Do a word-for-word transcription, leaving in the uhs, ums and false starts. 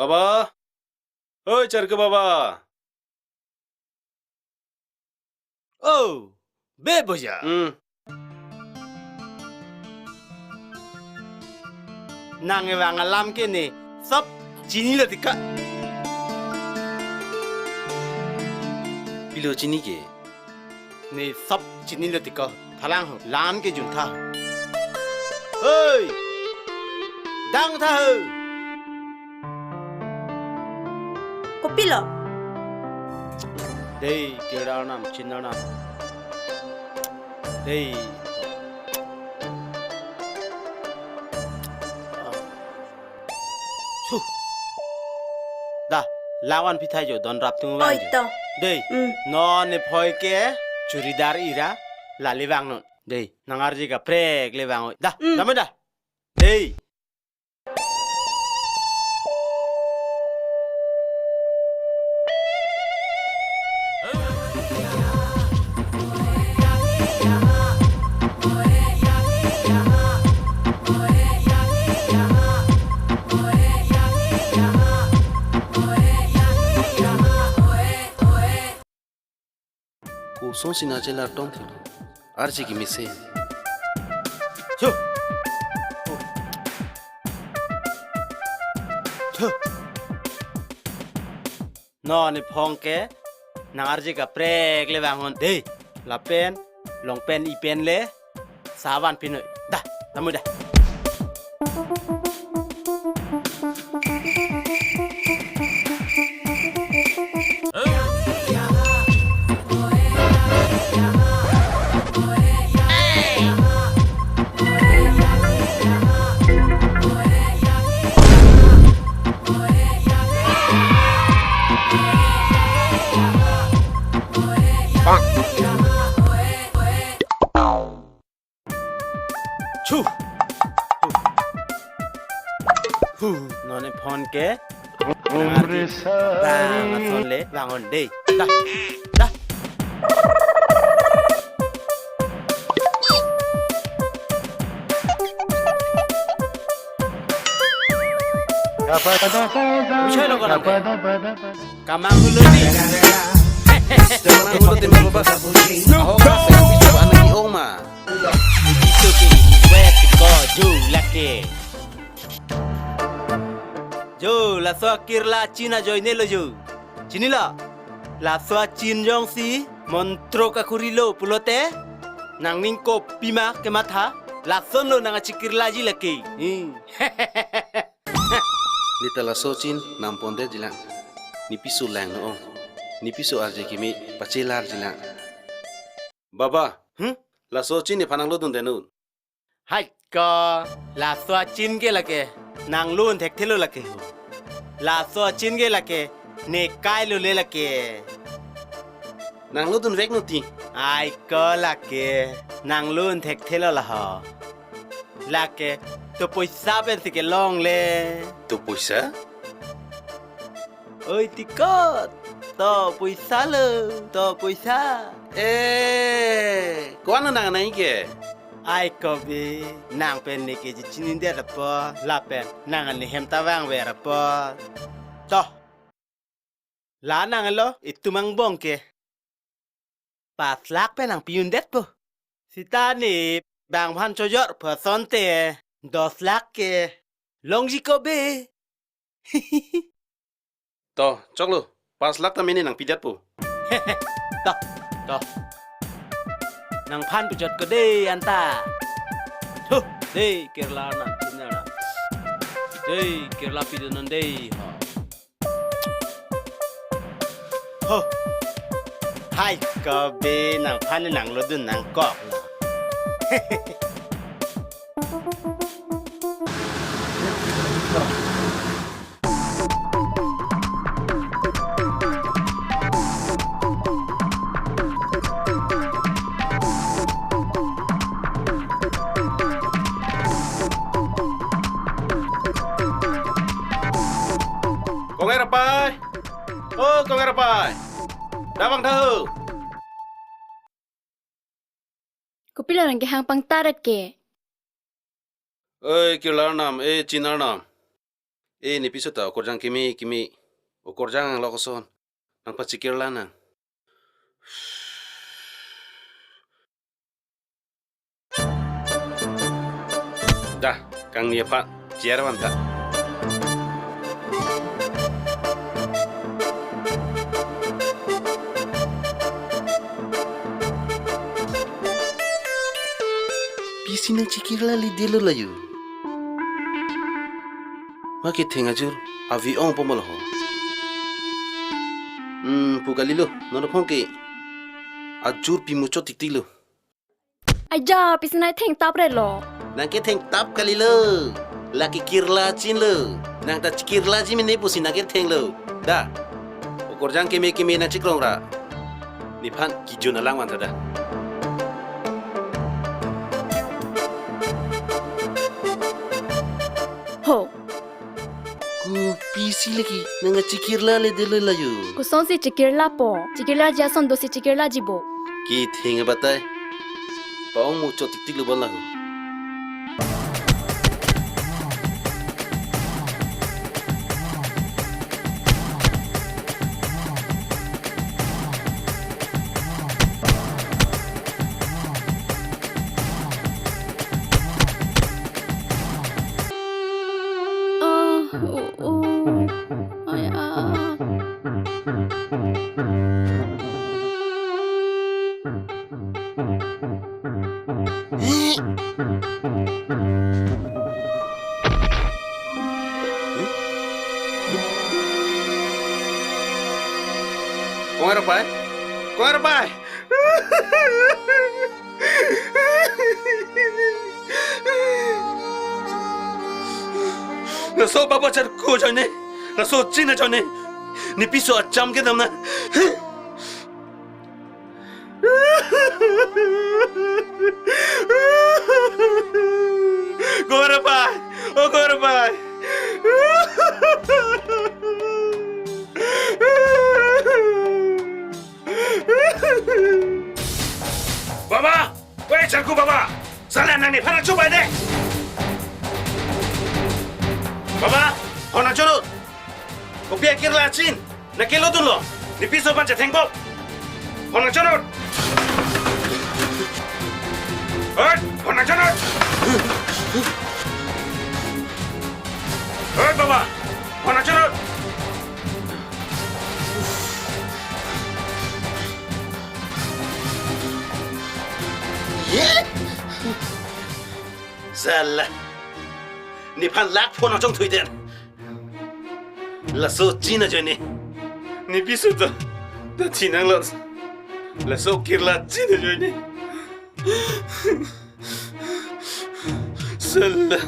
Baba. Oi, charke baba. Oh, be boya. Hmm. Nangkevang alam ke ne sop chinilo tiko. Pilo chini ke? Ne sop chinilo tiko. Thalang ho, la-an ke juntha. Hei! Dangtha ho! Kopilo? Dei, Kirdar nam, Chinar nam. Dei. Su. Da, la-an pi tha jo, don rap tung vang. Oi jo. To. Dei. Hmm. Non ne phoi ke churidar ira la le vangnon. Dei, nang arje kaprek le vang oi. Da, hmm, dam da. Dei. Kosonsi nang chelar tong thilo? Arje kemesen. Chu. Chu. Non ne phong ke nang arje kaprek le vangnon dei. Lapen long pen i pen le savan pinoi. Da, tamu da. Chu. Hu, non ne phong ke. Nang arje bang ason le vangnon dei. Da. Da. Usai lo ko nang ke. Kamang hulo ni. Kamang hulo tim baba. Ahok ka sek piso anak i ong ma. Iso ke iwet ko jo lake. Jo, laso akirla chin ajoine lo jo. Chinilo? Laso achin jongsi montro kakhuri lo pulote nangning kopima kematha, lasonlo nang achikirlaji lake. Hmm. Ne ta laso chin nampondet jilang. Ne piso langno ong. Ne piso arje keme pachelar jilang. Baba, hmm? Laso chin nephan nanglodun detnon. Hai ko, laso achin ke lake nanglun thekthelo lake ho. Laso achin ke lake ne kailo le lake. Nanglodun veknon ti. Ai ko lake nanglun thekthelo la ho. Lake to poisa pensi kelongle. To poisa? Oi tiko, to poisa lo, to poisa. Eh, ko-an nang nai ke? Ai ko be, nang pen ne ke chinindet apot, lapen nang ne hem ta vangver apot. To. La nanglo, itum angbong ke pas lak pen nangpi-undetpo. Sita ne bang aphan chojorpo asonte dos lak ke longji ko be. To, choklo, pas lak ta mene nangpidetpo. To, to. Nangphan pujot ko dei anta. Huh, dei kirla na, chinna na. Dei kirla pidunnon dei. Ho. Ho. Hai ko be nangphan nanglodun nangkok. Kongreng Rapai. Oh, Kongreng Rapai. Dak vangtha ho. Kopilo nangkehang pangtaret ke? Oi, kirla arnam, eh, chin arnam. E, ne piso ta okorjang keme keme, okorjang lo koson. Nangpachikirla nang. Dah, kangni aphan chair van ta. Pisi nangchikirla le delo layo. Ma ketheng ajur avi ong po ma lo ho. Hmm, pu kalilo, non aphong ke ajur pimuchot tiktik lo. Aja, pisi nangthengtap re lo. Nangkethengtap kalilo. Lake kirla chin lo. Nang ta chikirlaji mene pusi nangketheng lo. Dah. Okorjang keme keme nangchikrong ra. Nephan kijun alang van ta dah. Ho. Kopisi lake nangkachikirla le delo layo. Kosonsi chikirla po. Chikirlaji ason dosi chikirlaji bo. Ketheng abatai. Pa-ong muchot tiktik lo bon laho. Ah, oh, oh. Ay, ah. Kongar pai? Kongar pai? Laso baba charko ajoine, laso chin ajoine, ne piso acham kedam na. Kongar pai, o kongar pai. Baba! Wei, charko baba! Sala nang nephan achubai de! Baba! Hona choro! Kopi akirla chin! Nangkelodunlo! Ne piso aphan chetheng po! Hona choro! Hei! Hona choro! Hei, baba! Hona choro! Ye! Sala. Nephan lak phone chongthui den. Laso chin ajoine. Ne piso ta. Ta chin ang los. Laso kirla chin ajoine. Sala.